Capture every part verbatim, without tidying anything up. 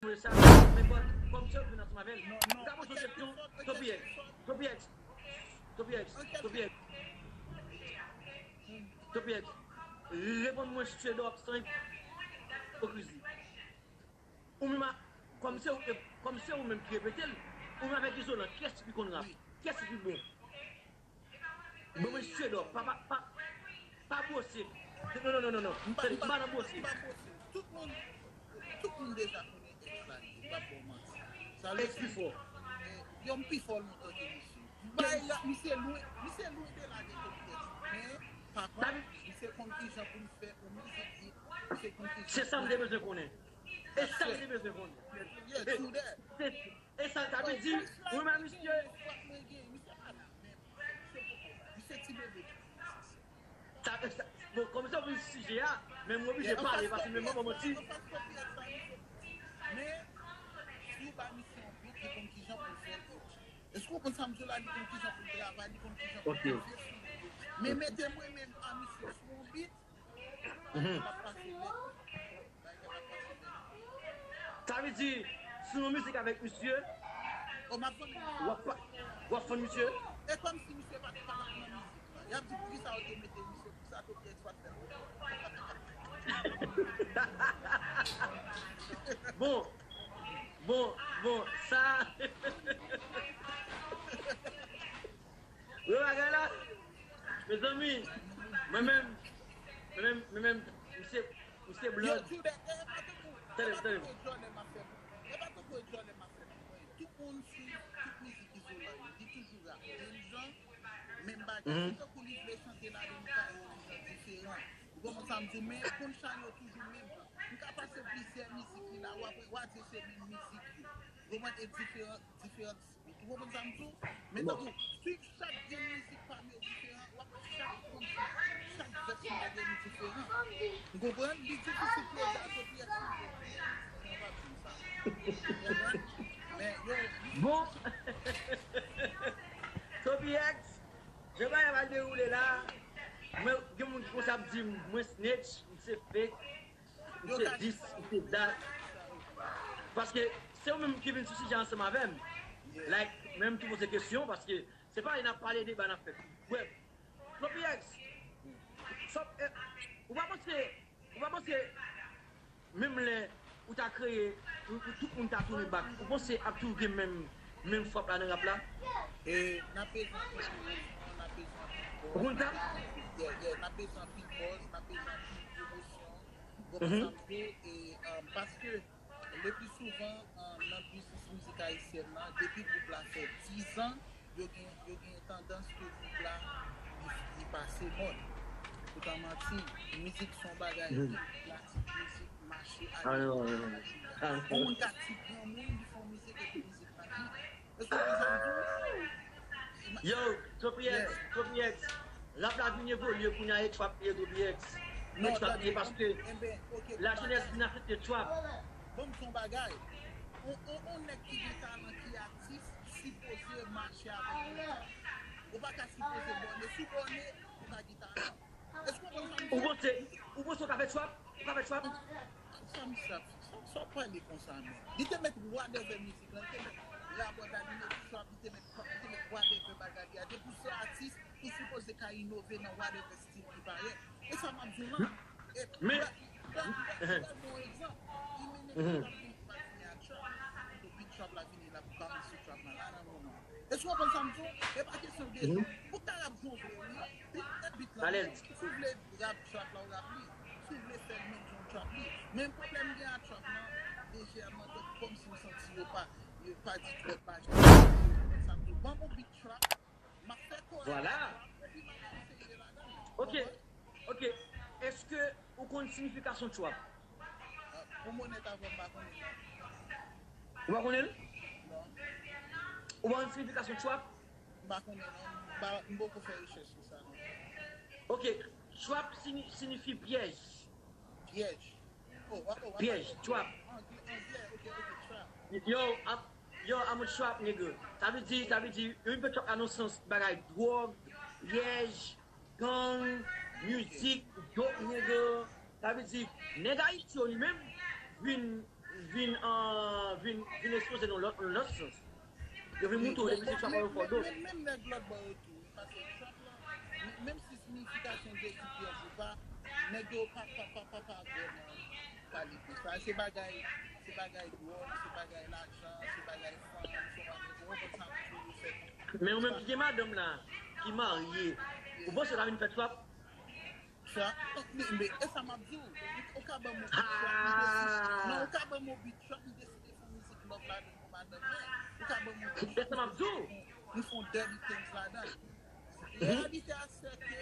Mwen sa, men kòm, kòm se ou vin ansanm avè l, m ka poze yon kesyon, Topiyex, Topiyex, Topiyex, Topiyex, Topiyex, reponn mwen, Stray Dog, san ipokrizi. Ou menm, kòm se ou, kòm se ou menm ki repete l, ou menm avèk Izolan, kiyès ki pi konn rap? Kiyès ki pi bon? Bon, mesye, non, pa, pa, pa, pa bwose. Non, non, non, non, non. M pa, m pa, m pa nan bwose. M pa bwose. Tout moun, tout moun deja konnen X la, li pa bon manti. Sa vle di, eh, yo, m pi fò lontan ke misye. Bay la, misye lwen, misye lwen de la de Topiyex. Men, pa kont, misye konn kijan pou l fè yon mizik hit, misye konn kijan. Se sa m te bezwen konnen. E sa m te bezwen konnen. Yeah, true that. E sa, sa vle di, wi, men misye. Sa, sa, bon, kòm se w vin sijè a, men mwen oblije pale, paske men mwen manti. Men, si w ba misye yon beat, li konn kijan pou l fè l. Èske w konprann sa m di w la? Li konn kijan pou l travay, li konn kijan pou l fè l. Men mete mwen menm a misye sou yon beat, Mhm. Sa vle di, si yon mizik avèk misye, w ap pa, w ap fann misye? E kòmsi misye pa t, pa t nan mizik la. Y ap di, poukisa yo te mete misye, poukisa Topiyex pa t fè l? Bon, bon, bon, sa. Wè bagay la? Mezanmi, mwen menm, mwen menm, mwen menm, misye, misye blòd. Tande, tande. Tout moun swiv tout mizik Izolan yo, li toujou rap menm jan, menm bagay. Se tankou li vle chante ladan yon kay, yon jan diferan. Ou konprann sa m di w? Men punchline yo toujou menm jan. M ka pase plizyè mizik li la, w ap, w a di se menm mizik yo. Ou konprann? E diferan, diferan Ou konprann sa m di w? Men tankou, swiv chak grenn mizik pa m yo diferan, w ap wè chak konsa, chak vès m yo gen diferan. Ou konprann? Li difisil pou yo di a Topiyex ki pi bon. Yo pa di m sa. Ou konprann? Men, yo, bon. Topiyex, jan bagay la dewoule la, mwen, gen moun ki konsa ap di m, mwen snitch, m se fake. Ou se dis, ou se dat. Paske se ou menm ki vin sou sijè ansanm avè m. Like, menm ki poze kesyon, paske se pa n ap pale deba n ap fè. Brèf, Topiyex, ou pa panse, ou pa panse, menm lè ou ta kreye, ou, ou tout moun ta tounen bak, ou panse ap toujou gen menm, menm frap la nan rap la? E n ap bezwen anpil pwomosyon, n ap bezwen anpil buzz. Ou konn sa? Yeah, yeah, n ap bezwen anpil buzz, n ap bezwen anpil pwomosyon. Ou konprann sa m di w? E, um, paske le pli souvan, um, nan biznis mizik ayisyèn nan, depi gwoup la fè diz an, yo gen, yo gen tandans ke gwoup la, li, li pase mòd. Poutan manti, mizik se yon bagay ki klasik, mizik mache ale. Yon moun ka ti granmoun, li fè yon mizik epi mizik la vini. Yo, Topiyex, Topiyex. Rap la vin evolye kounye a, e trap li ye, Topiyex. E trap li ye paske lajenès vin aksepte trap. Bon, m di w yon bagay. On, on, on nèg ki gen talan, ki atis, sipoze mache avèk yon talan. Ou pa ka sipoze bòne. Si w bòne, ou pa gen talan. Èske w konprann sa m di? Ou panse, ou panse w ka fè trap? Ou ka fè trap? Sa m trap? Sa, sa w pale konsa menm? Li te met whatever mizik lan, li te met rabòt la, li met trap, li te met trap, li te met whatever bagay li a. Depi w se atis, ou sipoze ka inove nan whatever stil ki parèt. E sa m ap di w lan. E men, trap, trap, trap, trap, bon egzanp. Eminem ki t ap vin, ki pa t vini ak trap. Epi trap la vini la pou kòmanse trap lan la nan moman. Èske w konprann sa m di w? E pa kesyon de jan. Ou ka rap jan w vle, wi. Bit, bit la, si w vle rap trap la, w rap li. Si w vle fè l menm jan w trap li. Men pwoblèm m gen ak trap lan, lejèman, tankou kòmsi m santi yo pa, yo pa di twòp bagay. Sa m di w, ban m yon bit trap, m ap fè kò a trap, epi m ap anseye ladan l. Ok, ok. Èske ou konn siyifikasyon trap? Ah, pou m onèt avè w, m pa konnen. Ou pa konnen l? Non. Ou pa konn siyifikasyon trap? M pa konnen, non. M pa, m poko fè rechèch sou sa, non. Ok, trap sini-, siyifi pyèj. Pyèj. Oh, oh, oh, pyèj, trap. Anglè, anglè, ok, ok, trap. Yo, I'm, yo, I'm a trap nigga. Sa vle di, sa vle di, yo vin fè trap la nan sans bagay dwòg, pyèj, gang, mizik, dope nigga. Sa vle di, nèg Ayiti yo li menm vin vin, ah, vin, vin ekspoze nan lòt, nan lòt sans. Yo vin moutre w depi se trap la yo fè w do. Menm, menm nèg lòt bò yo tou, wi, paske trap la, menm si siyifikasyon de ti pyès ou pa, nèg yo pa, pa, pa, pa, pa vrèman pale de sa. Se bagay, se bagay dwòg, se bagay lajan, se bagay fanm, se bagay, ou konprann sa m di w, yo fè. Men ou menm ki gen madanm la, ki marye, ou panse w ta vin fè trap? Sa, men, men, e sa m ap di w. Ou ka ban m yon beat trap, m deside. Non, ou ka ban m yon beat trap, m deside fè yon mizik love ladan pou madanm mwen. Ou ka ban m yon beat trap, m fè yon dirty things ladan. Reyalite a se ke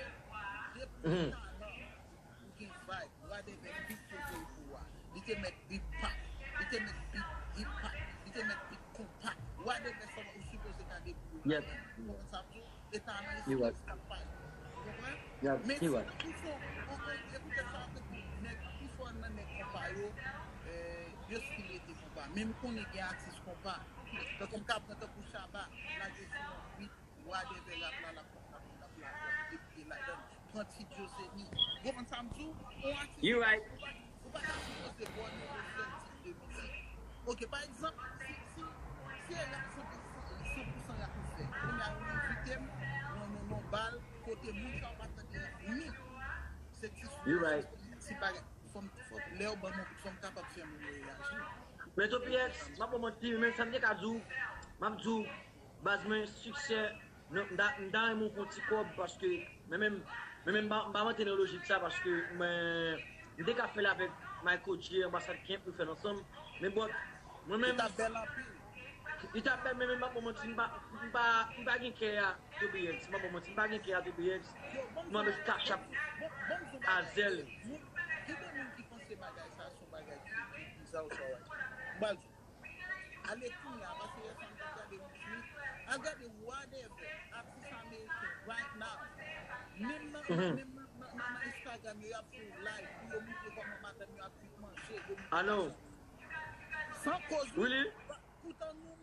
depi ou gen talan, ou gen vibe, whatever beat yo voye pou ou a. Li te mèt beat pop, li te mèt beat hip hop, li te mèt beat konpa, whatever sa ou sipoze ka debouye ou ladan. Ou konprann sa m di w? E talan e skills k ap pale. Ou konprann? Men si nan pifò, e poutèt sa w ap tande nèg pifò nan nèg konpa yo, eh, yo stil rete konpa. Men m konnen gen atis konpa. Tankou m ka pran tankou Shabba, lage sou yon beat, whatever, l ap la, l ap, l ap, l ap, l ap, l ap debouye ladan l. Pran ti Joe Seni. Ou konprann sa m di w? Yon atis, ou pa, ou pa ta sipoze bò nan yon sèl tip de mizik. Ok, pa egzanp, si, si, si e rap san pou san, san pou san rap ou fè, kounye a yo envite m nan, nan, nan bal kote moun sa yo pa tande rap ni. Se ti sou, ti bagay. Fò m, fò, lè yo ban m yon beat, fò m kapab fè moun yo reyaji. Men Toby X, m ap ba w manti, men sa m te ka di w, m ap di w, baz mwen, siksè, non, m ta, m ta renmen w fè yon ti kòb, paske mwen menm, mwen menm, m pa, m pa rantre nan lojik sa, paske mwen, m te ka fè l avèk Michael J, Anbasad Camp, nou fè l ansanm, men but, mwen menm, li t ap bèl anpil. Li t ap bèl, men, men m pa ba w manti, m pa, m pa, m pa gen kè a Toby X, m pa ba w manti, m pa gen kè a Toby X, m anvi Cash App Azèl. Gen de moun ki panse bagay sa se yon bagay ki, ki, ki bizarre, sa w a di. M pral di w. Ale kounye a, paske yè swa m t ap gade yon tweet. Al gade whatever, atis ameriken, right now. Menm nan, menm nan, nan, nan Instagram, yo, y ap fè yon live pou yo montre kòman madanm yo ap vin manje, yo montre lajan. San koz, wi. Poutan nou